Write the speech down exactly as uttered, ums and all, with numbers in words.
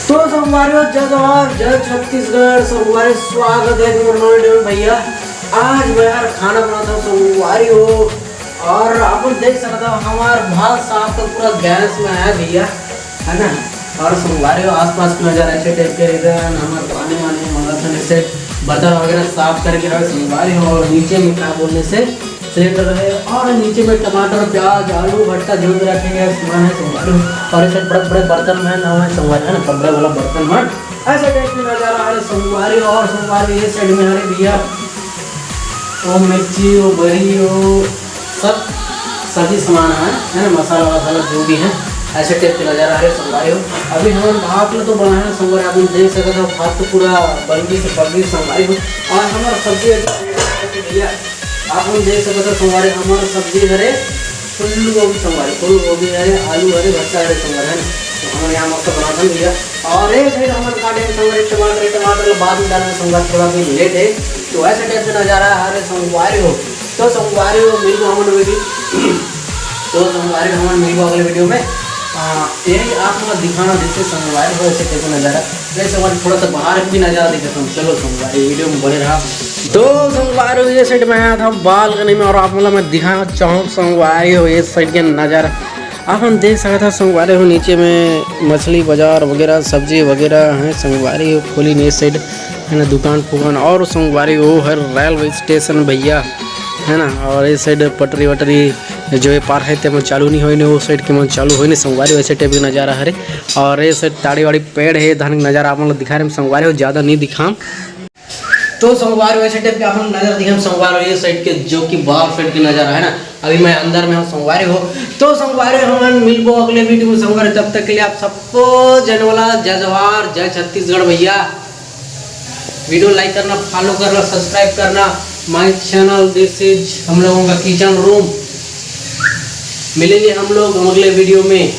तो संगवारी हो, जय जोहार, जय छत्तीसगढ़। संगवारी, स्वागत है तुम्हारे नए वीडियो में भैया। आज मैं यार खाना बनाता हूँ संगवारी हो, और आप लोग देख सकता हो हमार भात साफ तो पूरा गैस में है भैया, है ना। और संगवारी हो, आसपास के नजारा ऐसे टाइप के रहते हैं, हमारे पानी वानी मंगाते हैं, ऐसे बर्तन वगैरह साफ करके रहे संगवारी हो। और नीचे में क्या बोलने से सिलेंडर है, और नीचे में टमाटर, प्याज, आलू, भट्टा जो भी रखेंगे सामान है संगवारी हो। और ऐसे बड़े बड़े बर्तन में ना है संगवारी, है ना, बड़े वाला बर्तन में ऐसा टाइप का नजारा आ रहा है संगवारी। और संगवारी ये साइड में आ रहे भैया, वो मिर्ची, वो बरी, वो सब सब्जी सामान है, है ना, मसाला वसाला जो भी है, ऐसे टाइप के नजारा आ रहे संगवारी हो। अभी हम भात में तो बनाए हैं संगवारी, आप लोग देख सकते हो भात तो पूरा बल्कि से पल्ली संगवारी हो। और हमारा सब्जी अभी भैया, आप लोग देख सकते हो संगवारी, हमारा सब्जी हरे फूल गोभी संगवारी, फूल गोभी हरे, आलू हरे, भट्टा हरे संगवारी, है ना। तो हम यहाँ मस्त बनाते हैं भैया। और एक साइड हमारे काटे हैं संगवारी टमाटर, टमाटर के बाद में डालने संगवारी थोड़ा भी लेट है। तो ऐसे टाइप का नजारा है हरे संगवारी हो। तो संगवारी हो, मिलबो हमन वीडियो, तो संगवारी हो, हमन मिलबो अगले वीडियो में। आ, यही आप लोग दिखाना जैसे संगवारी हो, ऐसे टाइप का नजारा। जैसे हमारे थोड़ा सा बाहर भी नजारा दिखाता हूँ। चलो संगवारी, वीडियो में बने रहा। तो संगवारी हो, ये साइड में आया था बालकनी में, और आप मतलब मैं दिखाना चाहूँ संगवारी हो, ये साइड के नजारा। आप हम देख सकते हैं संगवारी हो, नीचे में मछली बाजार वगैरह, सब्जी वगैरह है संगवारी हो, खोली ने साइड, है ना, दुकान फुकान। और संगवारी हो हर रेलवे स्टेशन भैया, है ना। और इस साइड पटरी वटरी जो है पार है, ते मन चालू नहीं होए ने, वो साइड के मन चालू होए ने संगवारी, वैसे टाइप के नजारा हरे। और ये साइड ताड़ी वाड़ी पेड़ है, धान के नजारा आप मन ल दिखा रहे हैं संगवारी हो, ज्यादा नहीं दिखाम। तो संगवारी वैसे टाइप के आप मन नजर दिखाम संगवारी हो, ये साइड के जो कि बाहर साइड के नजारा है ना। अभी मैं अंदर में हूँ संगवारी हो। तो संगवारी हो, हमन मिलबो अगले वीडियो में संगवारी हो, तब तक के लिए आप सबको जय वाला, जय जोहार, जय छत्तीसगढ़ भैया। वीडियो लाइक करना, फॉलो करना, सब्सक्राइब करना। माय चैनल, दिस इज हम लोगों का किचन रूम। मिलेंगे हम लोग अगले वीडियो में।